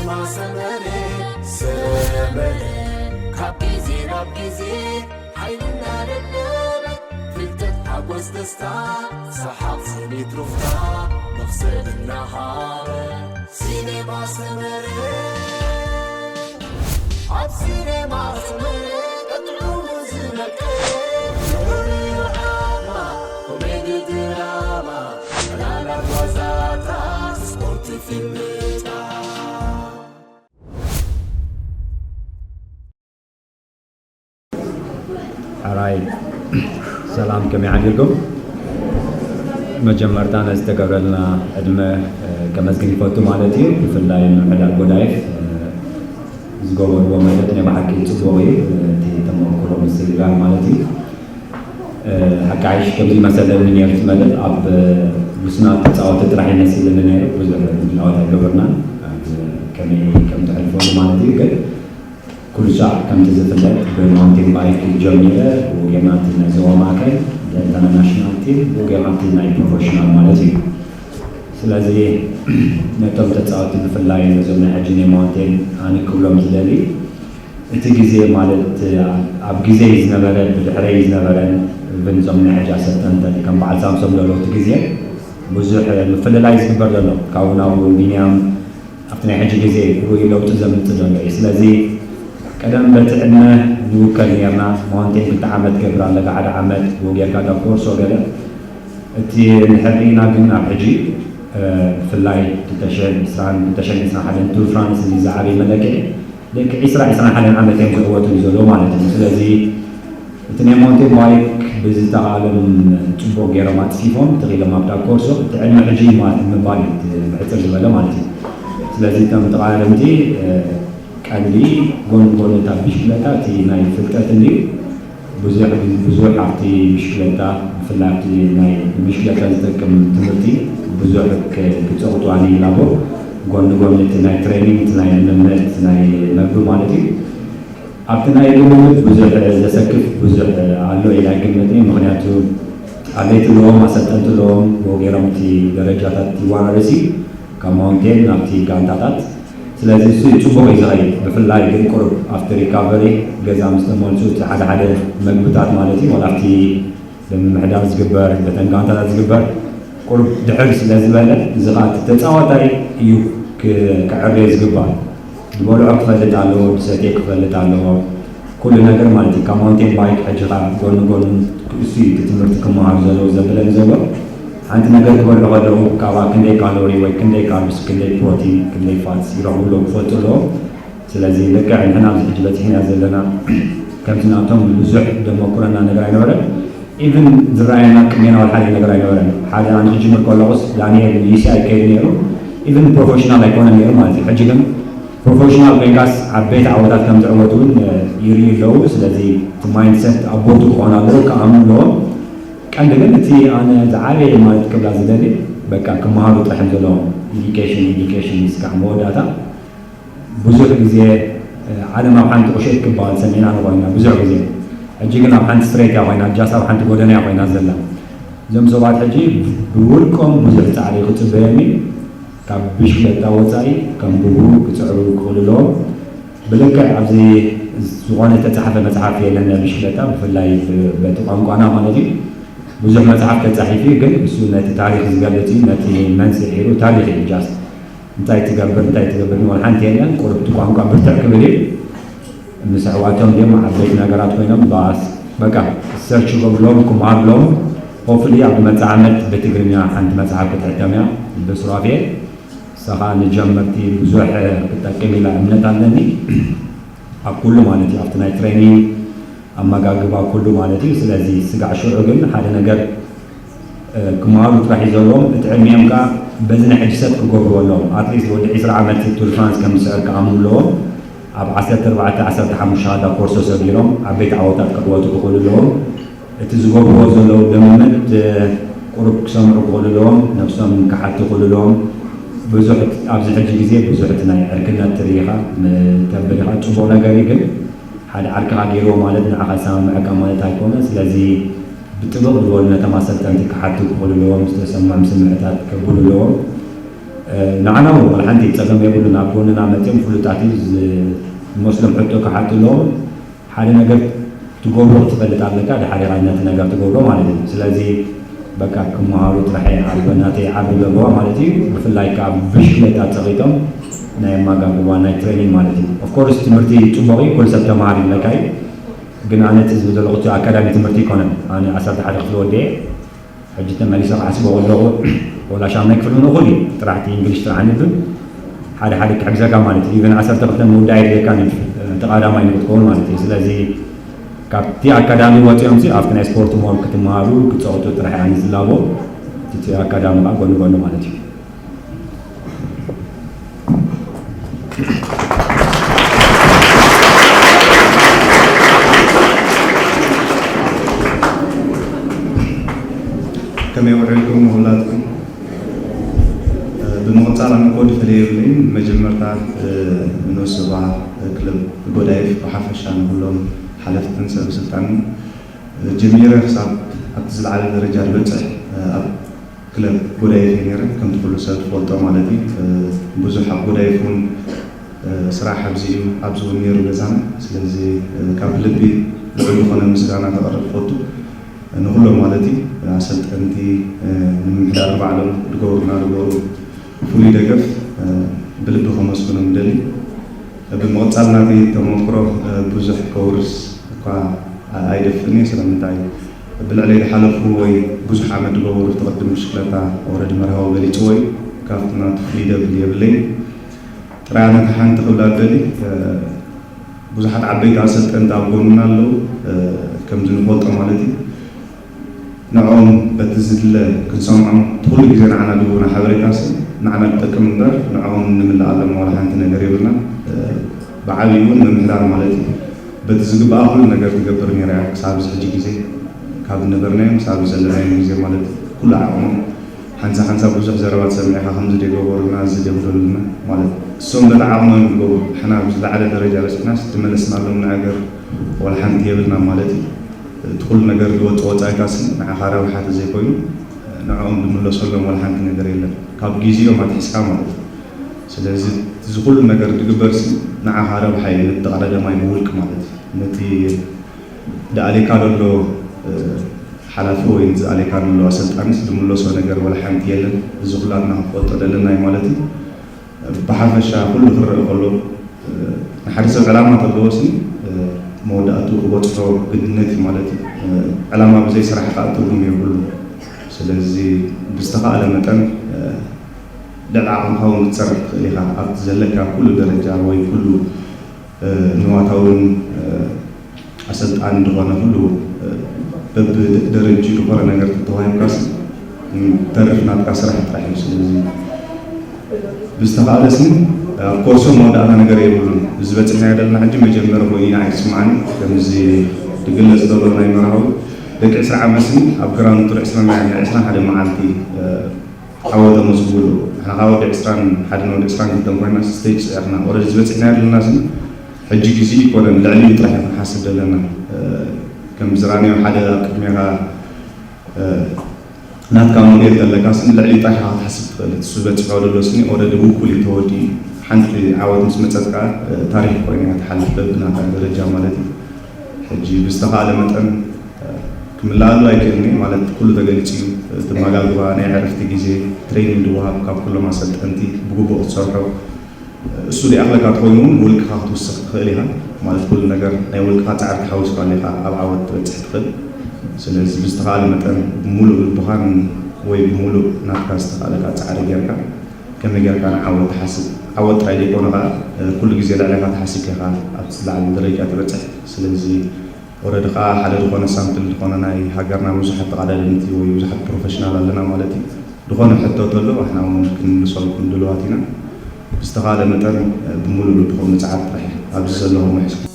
ሰመረ ሰመረ ካብ ግዜ ናብ ግዜ ሓይልና ደደበ ፍልጠት ሓጎስ ደስታ ሰሓቕ ስኒት ሩፍታ መኽሰብ እናሃበ ሲኔማ ሰመረ ኣብ ሲኔማ ሰመረ ቀጥዑ ዝነቀ ኮሜዲ ድራማ ዕላላት ዋዛታት ስፖርት ፊልምታት ሕራይ ሰላም ከመይ ዓዲልኩም? መጀመርታ ነዚ ዝተገብረልና ዕድመ ከመስግን ይፈቱ ማለት እዩ። ብፍላይ ምምሕዳር ጎዳይፍ ዝገበርዎ መደብ ናይ ብሓቂ ፅቡቕ እዩ። እቲ ተመክሮ ምስግጋር ማለት እዩ። ሓቃይሽ ከምዚ መሰለኒ ነርት መደብ ኣብ ውስናት ተፃወቲ ጥራሕ ይመስለኒ ነይሩ። ብዙሕ ምድላዋት ኣይገበርናን። ከመይ ከም ተሕልፈሉ ማለት እዩ። ግን ኩሉ ሳዕ ከምቲ ዝፍለጥ ብማውንቴን ባይክ ጀሚረ ብኡ ጌርና እቲ ናይ ዞባ ማእከል ኢንተርናሽናል ቲም ብኡ ጌርና እቲ ናይ ፕሮፌሽናል ማለት እዩ። ስለዚ ነቶም ተፃወቲ ብፍላይ ነዞም ናይ ሕጂ ናይ ማውንቴን ኣነ ክብሎም ዝደሊ እቲ ግዜ ማለት ኣብ ግዜ ዝነበረ ብድሕረይ ዝነበረን ብንዞም ናይ ሕጂ ኣሰልጠንተን ከም በዓል ሳምሶም ዘሎ እቲ ግዜ ብዙሕ ምፍልላይ ዝግበር ዘሎ ካብኡ ናብኡ ቢንያም ኣብቲ ናይ ሕጂ ግዜ ርኡይ ለውጢ ዘምፅእ ዘሎ እዩ። ስለዚ ቀደም በቲ ዕድመ ንውከል ነርና። ማውንቴን ክልተ ዓመት ገብር ኣለካ፣ ሓደ ዓመት ብኡ ጌርካ ዳብ ኮርሶ ገለ እቲ እንድሕር ርኢና ግን ኣብ ሕጂ ብፍላይ ክልተ ሽሕን ዕስራን ክልተ ሽሕን ዕስራን ሓደን ቱር ፍራንስ እዚ ዝዓበየ መለክዒ ደቂ ዕስራ ዕስራን ሓደን ዓመት እዮም ዝዕወትሉ ዘለዉ ማለት እዩ። ስለዚ እቲ ናይ ማውንቴን ባይክ ብዝተኻእሎም ፅቡቕ ገይሮም ኣፅፊፎም ተኺሎም ኣብታ ኮርሶ እቲ ዕድመ ሕጂ እዩ ማለት ምባል እዩ እቲ ብሕፅር ዝበለ ማለት እዩ። ስለዚ እቶም ተቓዳደምቲ ቀንዲ ጎን ጎን እታ ብሽክለታ እቲ ናይ ፍልጠት እንድዩ ብዙሕ ብዙሕ ኣብቲ ብሽክለታ ብፍላይ ኣብቲ ናይ ብሽክለታ ዝጠቅም ትምህርቲ ብዙሕ ክፀቕጡ ኣነ ይላቦ ጎን ጎን እቲ ናይ ትሬኒንግ እቲ ናይ ልምምድ እቲ ናይ መግቢ ማለት እዩ ኣብቲ ናይ ልምምድ ብዙሕ ዘሰክፍ ብዙሕ ኣሎ ኢለ ኣይግምትን እየ። ምኽንያቱ ኣለይቲ ኣለዎም፣ ኣሰልጠንቲ ኣለዎም፣ ብኡ ገይሮም እቲ ደረጃታት ይወራረስ እዩ ካብ ማውንቴን ናብቲ ጋንታታት። ስለዚ እሱ እዩ ፅቡቕ እዩ ዝኸይድ። ብፍላይ ግን ቁሩብ ኣብቲ ሪካቨሪ ገዛ ምስ ተመልሱ እቲ ሓደ ሓደ መግብታት ማለት እዩ ዋላ ኣብቲ ብምምሕዳር ዝግበር በተን ጋንታታት ዝግበር ቁሩብ ድሕር ስለ ዝበለ፣ እዚ ኸኣ እቲ ተጻዋታይ እዩ ክ- ከዕርዮ ዝግባእ። ዝበልዖ ክፈልጥ ኣለዎ፣ ዝሰትዮ ክፈልጥ ኣለዎ፣ ኩሉ ነገር ማለት እዩ። ካብ ማውንቴን ባይክ ሕጂ ኸኣ ጎኒ ጎኒ እሱ እዩ እቲ ትምህርቲ ክመሃር ዘለዎ ዘብለን ዘሎ። ሓንቲ ነገር ክበልዑ ከለዉ ካብኣ ክንደይ ካሎሪ ወይ ክንደይ ካርብስ፣ ክንደይ ፕሮቲን፣ ክንደይ ፋትስ ይረኽቡ ኣለዉ ክፈልጡ ኣለዎም። ስለዚ ልክዕ ንሕና ኣብዚ ሕጂ በፂሕና ዘለና ከምቲ ናቶም ብዙሕ ዘመኩረና ነገር ኣይነበረን። ኢቭን ዝረኣየና ቅድሜና ወላ ሓደ ነገር ኣይነበረን። ሓደ ኣነ ክጅምር ከለኹስ ዳንኤል ንዩሲኣይ ከይዱ ነይሩ። ኢቭን ፕሮፌሽናል ኣይኮነን ነይሩ ማለት እዩ። ሕጂ ግን ፕሮፌሽናል ኮይንካስ ዓበይቲ ዓወታት ከም ዝዕወቱ እውን ይርእዩ ኣለዉ። ስለዚ እቲ ማይንድሰት ኣብ ቦቱ ክኾኑ ኣለዉ፣ ክኣምኑ ኣለዎም። ቀንዲ ግን እቲ ኣነ ዝዓበየ ማለት ክብላ ዝደሊ በቃ ክመሃሩ ጥራሕ ዘለዎም ኢዱኬሽን ኢዱኬሽን እስካዕ መወዳእታ ብዙሕ ግዜ ዓለም ኣብ ሓንቲ ቁሸት ክበሃል ሰሚዕና ንኾይና ብዙሕ ግዜ ሕጂ ግን ኣብ ሓንቲ ስትሬት እያ ኮይና ጃስ ኣብ ሓንቲ ጎደና እያ ኮይና ዘላ። እዞም ሰባት ሕጂ ብውልቆም ብዙሕ ፃዕሪ ክፅበዮም እዩ። ካብ ብሽክለታ ወፃኢ ከንብቡ ክፅዕሩ ክኽእሉ ኣለዎም። ብልክዕ ኣብዚ ዝኾነ ዝተፃሕፈ መፅሓፍ የለን ናይ ብሽክለታ ብፍላይ በቲ ቋንቋና ማለት እዩ። ብዙሕ መፅሓፍ ተፃሒፉ እዩ ግን እሱ ነቲ ታሪክ ዝገልፅ እዩ። ነቲ መን ስሒሩ ታሪክ እዩ ጃስት እንታይ ትገብር እንታይ ትገብር ንወል ሓንቲ የለን። ቁሩብ እቲ ቋንቋ ብርትዕ ክብል እዩ። ምስ ኣሕዋቶም ድዮም ዓበይቲ ነገራት ኮይኖም ባስ በቃ ሰርች ክገብርሎም ክመሃርሎም። ሆፍሊ ኣብ ዝመፅእ ዓመት ብትግርኛ ሓንቲ መፅሓፍ ክትሕተም እያ ብሱራፌል። ንሳ ኸዓ ንጀመርቲ ብዙሕ ክትጠቅም ኢላ እምነት ኣለኒ። ኣብ ኩሉ ማለት እዩ ኣብቲ ናይ ትሬኒንግ ኣመጋግባ ኩሉ ማለት እዩ። ስለዚ ስጋዕ ሽዑ ግን ሓደ ነገር ክመሃሩ ጥራሕ እዩ ዘለዎም። እቲ ዕድሚኦም ከኣ በዚ ናይ ሕጂ ሰብ ክገብርዎ ኣለዎም። ኣትሊስት ወዲ ዕስራ ዓመት ቱር ፍራንስ ከም ዝስዕር ክኣምኑ ኣለዎም። ኣብ ዓሰርተ ኣርባዕተ ዓሰርተ ሓሙሽተ ሃዳ ኮርሶ ሰጊሮም ዓበይቲ ዓወታት ክዕወቱ ክኽእሉ ኣለዎም። እቲ ዝገብርዎ ዘለዉ ልምምድ ቁሩብ ክሰምዑ ክኽእሉ ኣለዎም። ነብሶም ክሓቱ ክኽእሉ ኣለዎም። ብዙሕ ኣብዚ ሕጂ ግዜ ብዙሕ እቲ ናይ ዕርክነት ትርኢ ኢኻ፣ ተብል ኢኻ፣ ጽቡቕ ነገር እዩ ግን ሓደ ዓርክኻ ገይርዎ ማለት ንዓኻ ይሰማምዐካ ማለት ኣይኮነን። ስለዚ ብጥብቕ ዝበሉ ነቶም ኣሰልጠንቲ ክሓቱ ክኽእሉ ኣለዎም፣ ዝተሰምዖም ስምዕታት ከብሉ ኣለዎም። ንዓና እውን ዋላ ሓንቲ ጸገም የብሉን። ኣብ ጎንና መጺኦም ፍሉጣት እዩ። ዝመስሎም ሕቶ ክሓቱ ኣለዎም። ሓደ ነገር ትገብሮ ክትፈልጥ ኣለካ፣ ድሓር ኢኻ ነቲ ነገር ትገብሮ ማለት እዩ። ስለዚ በቃ ክመሃሩ ጥራሕ እየ ኣብ ናተይ ዓቢ ለበዋ ማለት እዩ። ብፍላይ ከኣ ብሽክለታ ጸቒጦም ናይ ኣመጋግባ ናይ ትሬኒንግ ማለት እዩ። ኦፍኮርስ ትምህርቲ ጽቡቕ እዩ፣ ኩሉ ሰብ ተምሃር ይብለካ እዩ። ግን ኣነ እቲ ዝብል ዘለኹ እቲ ኣካዳሚ ትምህርቲ ኣይኮነን። ኣነ ዓሰርተ ሓደ ክፍሊ ወዲኤ ሕጂ ተመሊሰ ክሓስቦ ከለኹ ወላ ሻምናይ ክፍሊ እውን እኹል እዩ። ጥራሕ እቲ እንግሊሽ ጥራሕ ንብል ሓደ ሓደ ክሕግዘካ ማለት እዩ። ኢቨን ዓሰርተ ክልተ ምውዳእ የድልየካ ንብል፣ እቲ ቀዳማይ ንክትከውን ማለት እዩ። ስለዚ ካብቲ ኣካዳሚ ወፂኦም ሲ ኣብቲ ናይ ስፖርት ሞል ክትመሃሩ ክትፀቕጡ ጥራሕ እያ ንዝላቦ። እቲ ኣካዳሚ ከዓ ጎኒ ጎኒ ማለት እዩ። ከመይ ውዒልኩም ንኹላትኩም? እ፣ ብምቕጻል ኣነ ኮድ ፍልይ የብለይን። መጀመርታ፣ እ፣ ንንኡስ ዞባ ክለብ ጎዳይፍ ብሓፈሻ ንኹሎም ሓለፍትን ሰብ ስልጣንን፣ እ፣ ጀሚረ ክሳብ ኣብቲ ዝለዓለ ደረጃ ዝበጽሕ፣ እ፣ ኣብ ክለብ ጎዳይፍ እየ ነይረ፣ ከምቲ ኩሉ ሰብ ዝፈልጦ ማለት እዩ። እ፣ ብዙሕ ኣብ ጎዳይፍ እውን፣ እ፣ ስራሕ ኣብዚ እዩ፣ ኣብዚ እውን ነይሩ ገዛና። ስለዚ፣ እ፣ ካብ ልቢ ልዑል ዝኾነ ምስጋና ከቕርብ እፈቱ። ንኹሎም ማለት እዩ፣ ኣሰልጠንቲ፣ እ፣ ንምምሕዳር ባዕሎም ዝገብሩና ዝገበሩ ፍሉይ ደገፍ፣ እ፣ ብልቢ ከመስግኖም እደሊ። ብምቕጻል ናተይ ተመክሮ፣ እ፣ ብዙሕ ከውርስ እኳ ኣይደፍእን እየ። ስለምንታይ ብልዕለይ ዝሓለፉ ወይ ብዙሕ ዓመት ዝገበሩ እቲ ቅድም ብሽክለታ ኦረዲ መርሃዊ ገሊጽዎ እዩ። ካብቲ ናቱ ፍሉይ ደብል የብለይን። ጥራይ ኣነ ሓንቲ ክብላ እደሊ፣ እ፣ ብዙሓት ዓበይቲ ኣሰልጠንቲ ኣብ ጎንና ኣለዉ፣ እ፣ ከምዚ ንፈልጦ ማለት እዩ። ንዕኦም በቲ ዝድለ ክንሰምዖም እቲ ኩሉ ግዜ ንዓና ዝህቡና ሓበሬታስ ንዓና ዝጠቅም እምበር ንዕኦም እንምልኣሎም ዋላ ሓንቲ ነገር የብልናን። እ፣ ብዓብዩ እውን ምምሕዳር ማለት እዩ። በቲ ዝግባኣ ኩሉ ነገር ትገብር ነይራ እያ ክሳብ እዚ ሕጂ ግዜ ካብ ዝነበርናዮም ክሳብ ዘለናዮም ግዜ ማለት እዩ። ኩሉ ዓቕሞም ሓንሳ ሓንሳ ብዙሕ ዘረባ ትሰምዕ ኢኻ፣ ከምዚ ደይገበሩልና፣ እዚ ደይበደሉልና ማለት እሶም በቲ ዓቕሞም እዮም ዝገብሩ። ንሕና ኣብ ዝለዓለ ደረጃ በጺሕናስ ዝመለስናሎም ነገር ዋላ ሓንቲ የብልና ማለት እዩ። እቲ ኩሉ ነገር ዝወጽእ ወጻኢታስ ንዓኻ ረብሓ ተዘይኮይኑ ንዕኦም ዝምለሰሎም ዋላ ሓንቲ ነገር የለን። ካብ ግዜኦም ኣትሒዝካ ማለት እዩ። ስለዚ እዚ ኩሉ ነገር ዝግበርሲ ንዓኻ ረብሓ እዩ፣ ነቲ ተቐዳዳማይ ብውልቂ ማለት እዩ። ነቲ ደኣሌካ ዘሎ፣ እ፣ ሓላፊ ወይ ዝኣሌካ ዘሎ ኣሰልጣኒስ ዝምለሶ ነገር ዋላ ሓንቲ የለን። እዚ ኩላትና ክንፈልጦ ዘለና እዩ ማለት እዩ። ብሓፈሻ ኩሉ ክረአ ከሎ፣ እ፣ ንሓደ ሰብ ዕላማ ተለዎሲ፣ እ፣ መወዳእቱ ክበጽሖ ግድነት እዩ ማለት እዩ። እ፣ ዕላማ ብዘይ ስራሕ ከዓ ትርጉም የብሉ። ስለዚ ብዝተኻእለ መጠን፣ እ፣ ልዕሊ ዓቕምኻ እውን ክትሰርሕ ትኽእል ኢኻ። ኣብቲ ዘለካ ኩሉ ደረጃ ወይ ኩሉ፣ እ፣ ንዋታውን፣ እ፣ ኣሰልጣኒ ዝኾነ ኩሉ፣ እ፣ በብደረጅኡ ዝኾነ ነገር ተተዋሂብካስ፣ እ፣ ተርፍ ናትካ ስራሕ ጥራሕ እዩ። ስለዚ ብዝተኻእለ ስኒ ኣብ ኮርሶ መወዳእታ ነገር የብሉን። እዚ በፂሕናዮ ዘለና ሕጂ መጀመሪ ኮይኑ ኢና ኣይስማዕን። ከምዚ ዝግለፅ ዘሎ ናይ መርሃዊ ደቂ ዕስራ ዓመት ስኒ ኣብ ግራውንድ ቱር ዕስራ ናይ ዕስራ ሓደ መዓልቲ፣ እ፣ ዓወት ኣመዝግቡ ኣለዉ። ንሕና ካብ ወዲ ዕስራን ሓደን ወዲ ዕስራን ክልተን ኮይና ስቴጅ ፅዒርና። ኦረዲ ዝበፂሕናዮ ዘለና ስኒ ሕጂ ግዜ ይኮነን፣ ልዕሊኡ ጥራሕ ኢና ክንሓስብ ዘለና። እ፣ ከም ዝረኣናዮ ሓደ ኣብ ቅድሜኻ፣ እ፣ ናትካ ሞዴል ዘለካ ስኒ ልዕሊኡ ጥራሕ ኢኻ ክትሓስብ ትኽእል። እሱ በፂሖ ዘሎ ስኒ ኦረዲ ውኩል እዩ ተወዲኡ። ሓንቲ ዓወት ምስ መፀት ከዓ፣ እ፣ ታሪክ ኮይና እያ ትሓልፍ በብናታ ደረጃ ማለት እዩ። ሕጂ ብዝተኻእለ መጠን፣ እ፣ ክምልኣሉ ኣይክእልን እየ ማለት ኩሉ ተገሊፁ እዩ። እቲ ኣመጋግባ፣ ናይ ዕረፍቲ ግዜ፣ ትሬኒንግ ዝወሃብ ካብ ኩሎም ኣሰልጠንቲ ብግቡእ ክትሰርሖ፣ እሱ ዘይኣኽለካ ተኾይኑ እውን ውልቅኻ ክትውስኽ ትኽእል ኢኻ። ማለት ኩሉ ነገር ናይ ውልቅኻ ጻዕሪ ተሓዊስካ ኢኻ ኣብ ዓወት ትበጽሕ ትኽእል። ስለዚ ብዝተኻእለ መጠን ብምሉእ ልብኻን ወይ ብምሉእ ናትካ ዝተኻእለካ ጻዕሪ ጌርካ ከመይ ጌርካ ንዓወት ትሓስብ። ዓወት ጥራይ ዘይኮነ ኸኣ፣ እ፣ ኩሉ ግዜ ልዕሌኻ ተሓሲብካ ኢኻ ኣብቲ ዝለዓለ ደረጃ ትበጽሕ። ስለዚ ኦረዲ ኸኣ ሓደ ዝኾነ ሳምፕል ዝኾነ ናይ ሃገርና ብዙሓት ተቐዳደምቲ ወይ ብዙሓት ፕሮፌሽናል ኣለና ማለት እዩ። ዝኾነ ሕቶ ተሎ ንሕና እውን ክንምልሰልኩም ድሉዋት ኢና። ብዝተኻእለ መጠን፣ እ፣ ብምሉእ ልብኹም ምጽዓር ጥራሕ እዩ። ኣብዚ ዘለኹም ውሕስኩም